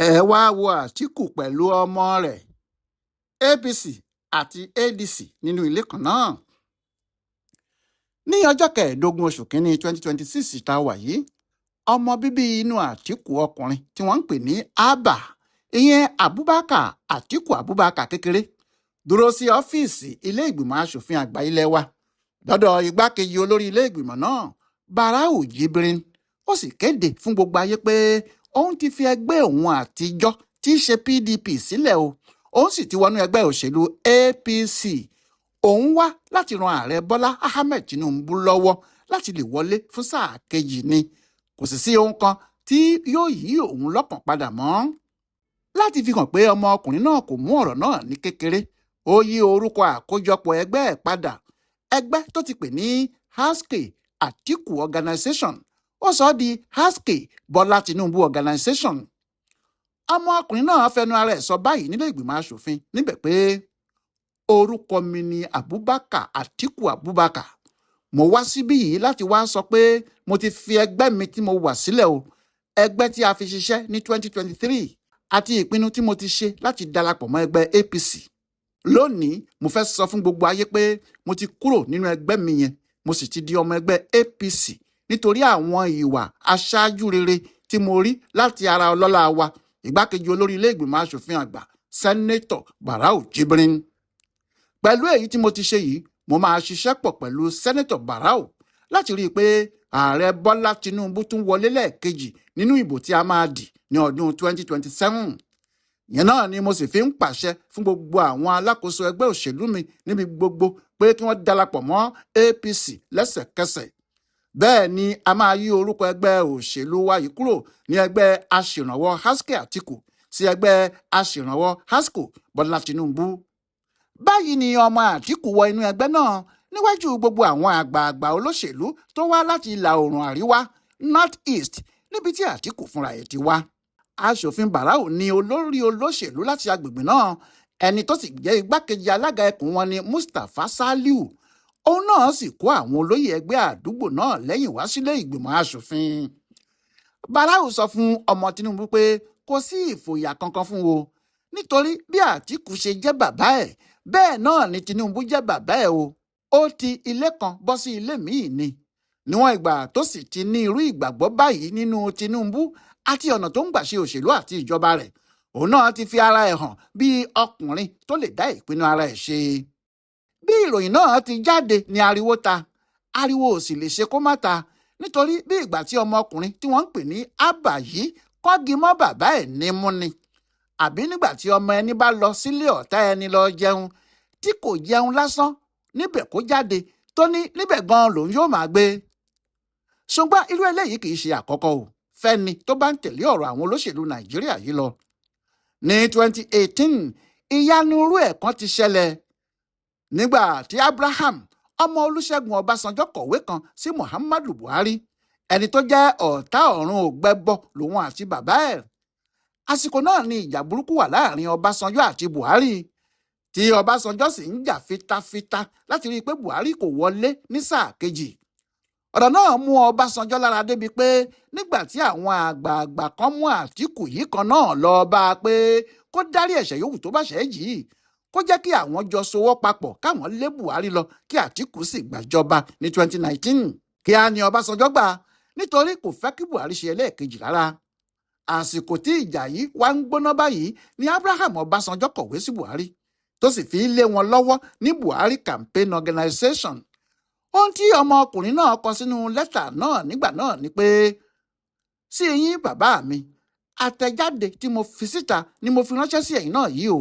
Ẹ wáá wo Àtìkù pẹ̀lú ọmọ rẹ̀, APC àti ADC nínú ilé kan náà. Ní ọjọ́ 15 oṣù kínní 2026 tá a wà yìí, ọmọ bíbí inú Àtìkù ọkùnrin tí wọ́n ń pè ní Abba, ìyẹn Abubakar Àtìkù Abubakar kékeré, dúró sí ọ́fíìsì ilé ìgbìmọ̀ asòfin àgbà ilé wa lọ́dọ̀ igbákejì olórí ilé ìgbìmọ̀ náà, Barau Jibrin. Ó sì kéde fún gbogbo ayé pé òun ti fi ẹgbẹ́ òun àtijọ́ tí í ṣe PDP sílẹ̀ o, òun sì ti wọnú ẹgbẹ́ òṣèlú APC. Òun wá láti ran Ààrẹ Bọ́lá Ahmed Tinubu lọ́wọ́ láti lè wọlé fún sáà kejì ni, kò sì sí ohun kan tí yóò yí òun lọ́kàn padà mọ́. Láti fi hàn pé ọmọkùnrin náà kò mú ọ̀rọ̀ náà ní kékeré, ó yí orúkọ àkójọpọ̀ ẹgbẹ́ ẹ̀ padà. Ẹgbẹ́ tó ti pè ní Haske Atiku Organization, ó sọ ọ́ di Haske Bọ́lá Tinubu Organization. Ọmọkùnrin náà fẹnu ara ẹ̀ sọ báyìí nílé ìgbìmọ̀ asòfin níbẹ̀ pé, "Orúkọ mi ni Abubakar Atiku Abubakar. Mo wá síbí yìí láti wá sọ pé mo ti fi ẹgbẹ́ mi tí mo wà sílẹ̀ o, ẹgbẹ́ tí a fi ṣiṣẹ́ ní 2023, àti ìpinnu tí mo ti ṣe láti darapọ̀ mọ́ ẹgbẹ́ APC. Lónìí, mo fẹ́ sọ fún gbogbo ayé pé mo ti kúrò nínú ẹgbẹ́ mi yẹn, mo sì ti di ọmọ ẹgbẹ́ APC nítorí àwọn ìwà aṣáájú rere tí mo rí láti ara ọlọ́lá wa, igbákejì olórí ilé ìgbìmọ̀ asòfin àgbà, Sẹ́nẹ́tọ̀ Barau Jibrin. Pẹ̀lú èyí tí mo ti ṣe yìí, mo máa ṣiṣẹ́ pọ̀ pẹ̀lú Sẹ́nẹ́tọ̀ Barau láti rí i pé Ààrẹ Bọ́lá Tinubu tún wọlé lẹ́ẹ̀kejì nínú ìbò tí a máa dì ní ọdún 2027. Ìyẹn náà ni mo sì fi ń pàṣẹ fún gbogbo àwọn alákòóso ẹgbẹ́ òṣèlú mi níbi gbogbo pé kí wọ́n darapọ̀ mọ́ APC lẹ́sẹ̀kẹsẹ̀. Bẹ́ẹ̀ ni a máa yí orúkọ ẹgbẹ́ òṣèlú wa yìí kúrò ní ẹgbẹ́ aṣèrànwọ́ Haske Atiku sí ẹgbẹ́ aṣèrànwọ́ Hasko Bọ́lá Tinubu." Báyìí ni ọmọ Àtìkù wọ inú ẹgbẹ́ náà níwájú gbogbo àwọn àgbààgbà olóṣèlú tó wá láti ìlà oòrùn àríwá, North East, níbi tí Àtìkù fúnra ẹ̀ ti wá. Aṣòfin Barau ní olórí olóṣèlú láti agbègbè náà. Ẹni tó sì jẹ́ igbákejì alága ẹkùn wọn ni Mustapha Saliu. Òun náà sì kó àwọn olóyè ẹgbẹ́ àdúgbò náà lẹ́yìn wá sílé ìgbìmọ̀ asòfin. Barau sọ fún ọmọ Tinubu pé kò sí ìfòyà kankan fún o, nítorí bí Àtìkù ṣe jẹ́ bàbá ẹ̀, bẹ́ẹ̀ náà ni Tinubu jẹ́ bàbá ẹ̀ o. Ó ti ilé kan bọ́ sí ilé míì ni. Níwọ̀n ìgbà tó sì ti ní irú ìgbàgbọ́ báyìí nínú Tinubu àti ọ̀nà tó ń gbà ṣe òṣèlú àti ìjọba rẹ̀, òun náà ti fi ara ẹ̀ hàn bí ọkùnrin tó lè dá ìpinnu ara ẹ̀ ṣe. Bí ìròyìn náà ti jáde ní ariwo ta. Ariwo ò sì lè ṣe kó má ta, nítorí bí ìgbà tí ọmọkùnrin tí wọ́n ń pè ní Abba yìí kọ́gi mọ́ bàbá ẹ̀ nímú ni, àbí nígbà tí ọmọ ẹni bá lọ sílé ọ̀tá ẹni lọ jẹun, tí kò jẹun lásán níbẹ̀, kó jáde tó ní níbẹ̀ gan-an lòun yóò máa gbé. Ṣùgbọ́n irú eléyìí kì í ṣe àkọ́kọ́ o fẹ́ni tó bá ń tẹ̀lé ọ̀rọ̀ àwọn olóṣèlú Nàìjíríà yìí lọ. Ní 2018, ìyanu irú ẹ̀ kan ti ṣẹlẹ̀ nígbà tí Abraham ọmọ Olúṣẹ́gun Ọbásanjọ́ kọ̀wé kan sí Muhammadu Buhari, ẹni tó jẹ́ ọ̀tá ọ̀run ògbẹ́bọ lòun àti bàbá ẹ̀. Àsìkò náà ni ìjà burúkú wà láàrin Ọbásanjọ́ àti Buhari, tí Ọbásanjọ́ sì ń jà fitafita láti rí i pé Buhari kò wọlé ní sáà kejì. Ọ̀rọ̀ náà mú Ọbásanjọ́ lára débi pé nígbà tí àwọn àgbààgbà kan mú Àtìkù yìí kan náà lọ bá a pé kó dárí ẹ̀ṣẹ̀ yòówù tó bá ṣẹ̀ jì í, kó jẹ́ kí àwọn jọ sowọ́ papọ̀ káwọn lé Buhari lọ, kí Àtìkù sì gbàjọba ní 2019, kíá ni Ọbásanjọ́ gbà, nítorí kò fẹ́ kí Buhari ṣe ẹlẹ́ẹ̀kejì rárá. Àsìkò tí ìjà yìí wá ń gbóná báyìí ni Abraham Ọbásanjọ́ kọ̀wé sí Buhari, tó sì fi lé wọn lọ́wọ́ ní Buhari Campaign Organization. Ohun tí ọmọkùnrin náà kọ sínú lẹ́tà náà nígbà náà ni pé, "Sí yín, bàbá mi, àtẹ̀jáde tí mo fi síta ni mo fi ránṣẹ́ sí ẹ̀yin náà yìí o,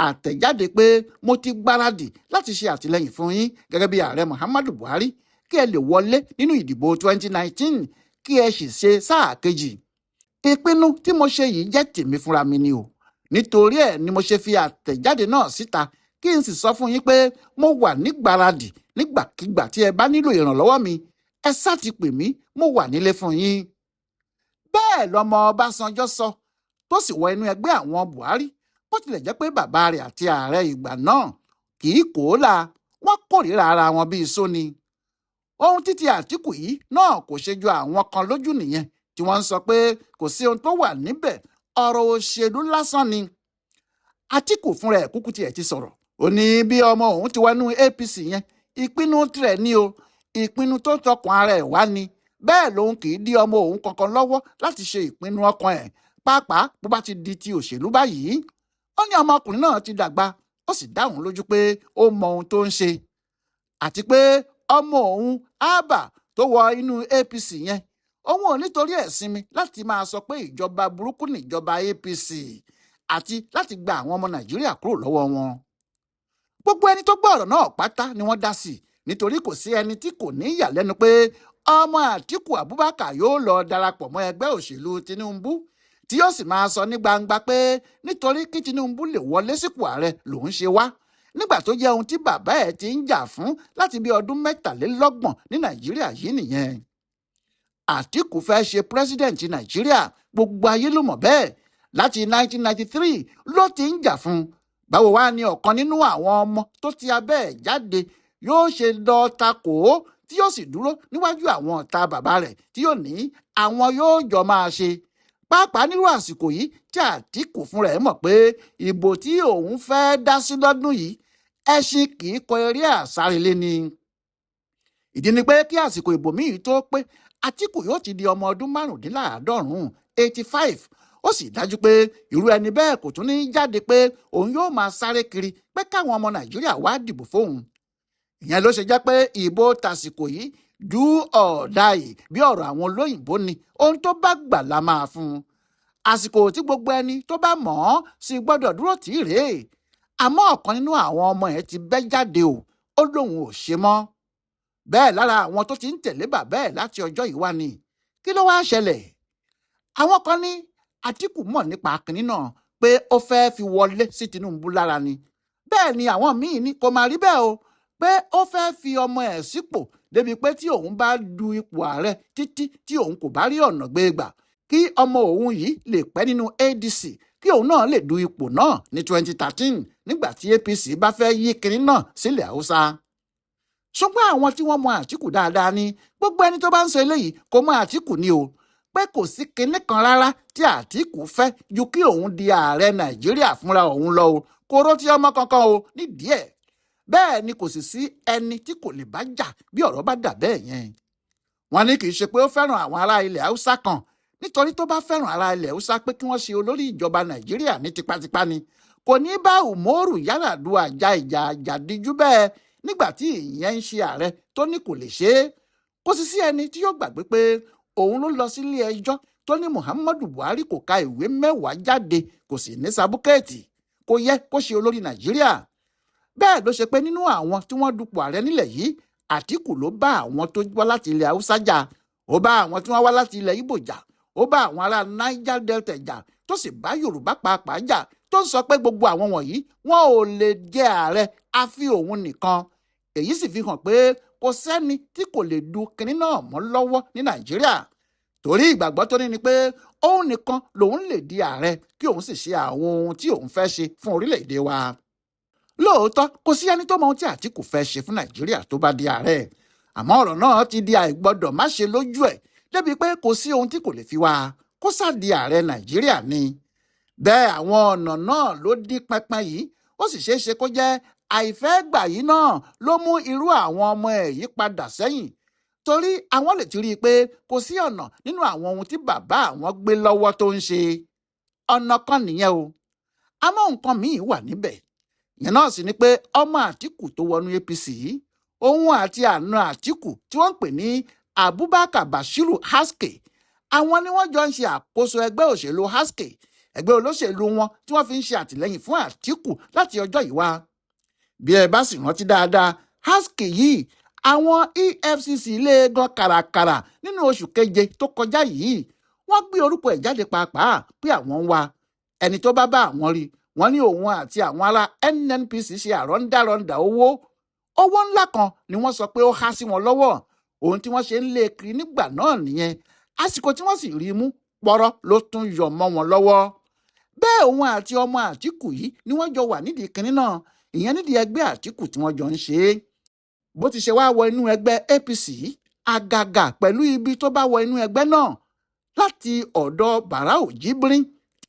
àtẹ̀jáde pé mo ti gbáradì láti ṣe àtìlẹ́yìn fún yín gẹ́gẹ́ bí Ààrẹ Muhammadu Buhari, kí ẹ lè wọlé nínú ìdìbò 2019, kí ẹ sì ṣe sáà kejì. Ìpinnu tí mo ṣe yìí jẹ́ tèmi fúnra mi ni o. Nítorí ẹ̀ ni mo ṣe fi àtẹ̀jáde náà síta, kí n sì sọ fún yín pé mo wà nígbáradì. Nígbàkigbà tí ẹ bá nílò ìrànlọ́wọ́ mi, ẹ sá ti pè mí, mo wà nílé fún yín." Bẹ́ẹ̀ lọmọ Ọbásanjọ́ sọ, tó sì wọ inú ẹgbẹ́ àwọn Buhari, bó tilẹ̀ jẹ́ pé bàbá rẹ̀ àti ààrẹ ìgbà náà kì í kó la, wọ́n kórìíra ara wọn bíi sóni. Ohun títí Àtìkù yìí náà kò ṣe ju àwọn kan lójú nìyẹn, tí wọ́n ń sọ pé kò sí ohun tó wà níbẹ̀. Ọ̀rọ̀ òṣèlú lásán ni. Àtíkù fúnra ẹ̀ kúkú tiẹ̀ ti sọ̀rọ̀. Ó ní bí ọmọ òun ti wọnú APC yẹn, ìpinnu tirẹ̀ ni o, ìpinnu tó tọkàn ara ẹ̀ wá ni. Bẹ́ẹ̀ lòun kì í dí ọmọ òun kankan lọ́wọ́ láti ṣe ìpinnu ọkàn ẹ̀, pàápàá bó bá ti di ti òṣèlú báyìí. Ó ní ọmọkùnrin náà ti dàgbà, ó sì dá òun lójú pé ó mọ ohun tó ń ṣe, àti pé ọmọ òun Abba tó wọ inú APC yẹn, òun ò nítorí ẹ̀ sinmi láti máa sọ pé ìjọba burúkú níjọba APC àti láti gba àwọn ọmọ Nàìjíríà kúrò lọ́wọ́ wọn. Gbogbo ẹni tó gbọ́ ọ̀rọ̀ náà pátá ni wọ́n dá sí, nítorí kò sí ẹni tí kò ní ìyàlẹ́nu pé ọmọ Àtíkù Abubakar yóò lọ darapọ̀ mọ́ ẹgbẹ́ òṣèlú Tinubu, tí yóò sì máa sọ ní gbangba pé nítorí kí Tinubu lè wọlé sípò ààrẹ lòún ṣe wá, nígbà tó jẹ́ ohun tí bàbá ẹ̀ ti ń jà fún láti bí ọdún 33 ní Nàìjíríà yìí nìyẹn. Àtíkù fẹ́ ṣe pírẹ́sídẹ̀ǹtì Nàìjíríà, gbogbo ayé ló mọ̀ bẹ́ẹ̀. Láti 1993 ló ti ń jà fún. Báwo wá ni ọ̀kan nínú àwọn ọmọ tó ti abẹ́ ẹ̀ jáde yóò ṣe lọ takò ó, tí yóò sì dúró níwájú àwọn ọ̀tá bàbá rẹ̀ tí yóò ní àwọn yóò jọ máa ṣe, pàápàá nírú àsìkò yìí tí Àtíkù fúnra ẹ̀ mọ̀ pé ìbò tí òun fẹ́ dá sí lọ́dún yìí, ẹṣin kì í kọ eré àsárelé ni. Ìdí ni pé kí àsìkò ìbò míì tó pé, Àtíkù yóò ti di ọmọ ọdún 95, 85. Ó sì dájú pé irú ẹni bẹ́ẹ̀ kò tún ní jáde pé òun yóò máa sáré kiri pé káwọn ọmọ Nàìjíríà wá dìbò fóun. Ìyẹn ló ṣe jẹ́ pé ìbò tàsìkò yìí, do or die, bí ọ̀rọ̀ àwọn olóyìnbó ni, ohun tó bá gbà la máa fún un. Àsìkò tí gbogbo ẹni tó bá mọ̀ ọ́ sì gbọ́dọ̀ dúró tì í rèé. Àmọ́ ọ̀kan nínú àwọn ọmọ ẹ̀ ti bẹ́ jáde o, ó lóun ò ṣe mọ́. Bẹ́ẹ̀ lára àwọn tó ti ń tẹ̀lé bàbá ẹ̀ láti ọjọ́ yìí wá ni. Kí ló wáá ṣẹlẹ̀? Àwọn kan ní Àtíkù mọ̀ nípa kinní náà pé ó fẹ́ẹ́ fi wọlé sí Tinubu lára ni. Bẹ́ẹ̀ ni àwọn míì ní kò má rí bẹ́ẹ̀ o, pé ó fẹ́ẹ́ fi ọmọ ẹ̀ sípò débi pé tí òun bá du ipò ààrẹ títí tí òun kò bá rí ọ̀nà gbé gbà, kí ọmọ òun yìí lè pẹ́ nínú ADC, kí òun náà lè du ipò náà ní 2013 nígbà tí APC bá fẹ́ yí kinní náà sílẹ̀ Haúsá. Ṣùgbọ́n àwọn tí wọ́n mọ Àtíkù dáadáa ní gbogbo ẹni tó bá ń sọ eléyìí kò mọ Àtíkù ni o, pé kò sí kinní kan rárá tí Àtíkù fẹ́ ju kí òun di ààrẹ Nàìjíríà fúnra òun lọ o, kò rò tí ọmọ kankan o nídìí ẹ̀. Bẹ́ẹ̀ ni kò sì sí ẹni tí kò lè bá jà bí ọ̀rọ̀ bá dà bẹ́ẹ̀ yẹn. Wọ́n ní kì í ṣe pé ó fẹ́ràn àwọn ará ilẹ̀ Haúsá kan, nítorí tó bá fẹ́ràn ará ilẹ̀ Haúsá pé kí wọ́n ṣe olórí ìjọba Nàìjíríà ní tipátipá ni, kò ní bá Umaru Yar'Adua ja ìjà àjàdíjú bẹ́ẹ̀ nígbà tí ìyẹn ń ṣe ààrẹ tó ní kò lè ṣe é. Kò sì sí ẹni tí yóò gbàgbé pé òun ló lọ sílé ẹjọ́ tó ní Muhammadu Buhari kò ka ìwé 10 jáde, kò sì ní sábúkẹ́ẹ̀tì, kò yẹ kó ṣe olórí Nàìjíríà. Bẹ́ẹ̀ ló ṣe pé nínú àwọn tí wọ́n dupò ààrẹ nílẹ̀ yìí, Àtíkù ló bá àwọn tó wá láti ilẹ̀ Haúsá jà, ó bá àwọn tí wọ́n wá láti ilẹ̀ Ìgbò jà, ó bá àwọn ará Niger Delta jà, tó sì bá Yorùbá pàápàá jà, tó ń sọ pé gbogbo àwọn wọ̀nyí wọn ò lè jẹ ààrẹ àfi òun nìkan. Èyí sì fi hàn pé kò sẹ́ni tí kò lè du kinní náà mọ́ lọ́wọ́ ní Nàìjíríà, torí ìgbàgbọ́ tó ní ni pé òun nìkan lòun lè di ààrẹ kí òun sì ṣe àwọn ohun tí òun fẹ́ ṣe fún orílẹ̀-èdè wa. Lóòótọ́ kò sí ẹni tó mọ ohun tí Àtíkù fẹ́ ṣe fún Nàìjíríà tó bá di ààrẹ, àmọ́ ọ̀rọ̀ náà ti di àìgbọ́dọ̀ má ṣe lójú ẹ̀ débi pé kò sí ohun tí kò lè fi wá kó sá di ààrẹ Nàìjíríà ni. Bẹ́ẹ̀ àwọn ọ̀nà náà ló dín pẹpẹ yìí, ó sì ṣeé ṣe kó jẹ́ àìfẹ́ gbà yìí náà ló mú irú àwọn ọmọ ẹ̀ yìí padà sẹ́yìn, torí àwọn lè ti rí i pé kò sí ọ̀nà nínú àwọn ohun tí bàbá àwọn gbé lọ́wọ́ tó ń ṣe. Ọ̀nà kan nìyẹn o, àmọ́ nǹkan míì wà níbẹ̀. Ìyẹn náà sì ni pé ọmọ Àtíkù tó wọnú APC yìí, òun àti àna Àtíkù tí wọ́n ń pè ní Abubakar Bashiru Haske, àwọn ni wọ́n jọ ń ṣe àkóso ẹgbẹ́ òṣèlú Haske, ẹgbẹ́ olóṣèlú wọn tí wọ́n fi ń ṣe àtìlẹ́yìn fún Àtíkù láti ọjọ́ yìí wá. Bí ẹ bá sì rántí dáadáa, Haske yìí àwọn EFCC lé gan kàràkàrà nínú oṣù keje tó kọjá yìí. Wọ́n gbé orúkọ ẹ̀ jáde pàápàá pé àwọn ń wá ẹni tó bá bá àwọn rí. Wọ́n ní òun àti àwọn ará NNPC ṣe àrọ́ndàrọ́ndà owó ńlá kan ni wọ́n sọ pé ó há sí wọn lọ́wọ́. Ohun tí wọ́n ṣe ń lé kiri nígbà náà nìyẹn. Àsìkò tí wọ́n sì rí mú pọ́rọ́ ló tún yọ mọ́ wọn lọ́wọ́. Bẹ́ẹ̀ òun àti ọmọ Àtíkù yìí ni wọ́n jọ wà nídìí kinní náà, ìyẹn nídìí ẹgbẹ́ Àtíkù tí wọ́n jọ ń ṣe é. Bó ti ṣe wá wọ inú ẹgbẹ́ APC yìí, àgàgà pẹ̀lú ibi tó bá wọ inú ẹgbẹ́ náà láti ọ̀dọ̀ Barau Jibrin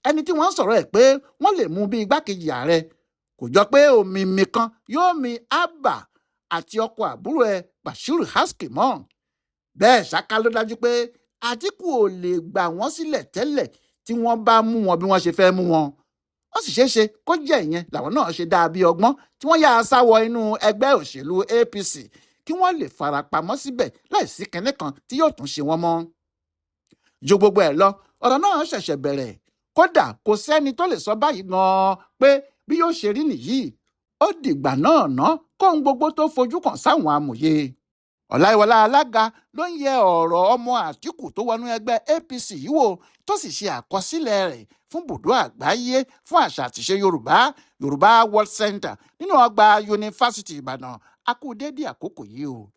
Ẹni tí wọ́n ń sọ̀rọ̀ ẹ̀ pé wọ́n lè mú bí igbákejì ààrẹ, kò jọ pé òmìmì kan yóò mi Abba àti ọkọ àbúrò ẹ̀ Bashir Haske mọ́. Bẹ́ẹ̀ ṣáká ló dájú pé Àtíkù ò lè gbà wọ́n sílẹ̀ tẹ́lẹ̀ tí wọ́n bá mú wọn bí wọ́n ṣe fẹ́ mú wọn. Ó sì ṣeé ṣe kó jẹ́ ìyẹn làwọn náà ṣe dáa bí ọgbọ́n tí wọ́n yáa sá wọ inú ẹgbẹ́ òṣèlú APC kí wọ́n lè farapamọ́ síbẹ̀ láìsí kinní kan tí yóò tún ṣe wọ́n mọ́. Ju gbogbo ẹ̀ lọ, ọ̀rọ̀ náà ṣẹ̀ṣẹ̀ bẹ̀rẹ̀. Kódà kò sẹ́ni tó lè sọ báyìí gan-an pé bí yóò ṣe rí nìyí. Ó dìgbà náà ná kóhun gbogbo tó fojú kàn sáwọn amòye. Ọláìwọlá Alága ló ń yẹ ọ̀rọ̀ ọmọ Àtíkù tó wọnú ẹgbẹ́ APC yìí wò, tó sì ṣe àkọsílẹ̀ rẹ̀ fún bùdó àgbáyé fún àṣà àtìṣe Yorùbá, Yorùbá World Center, nínú ọgbà Yunifásitì Ìbàdàn. A kú déédéé àkókò yìí o.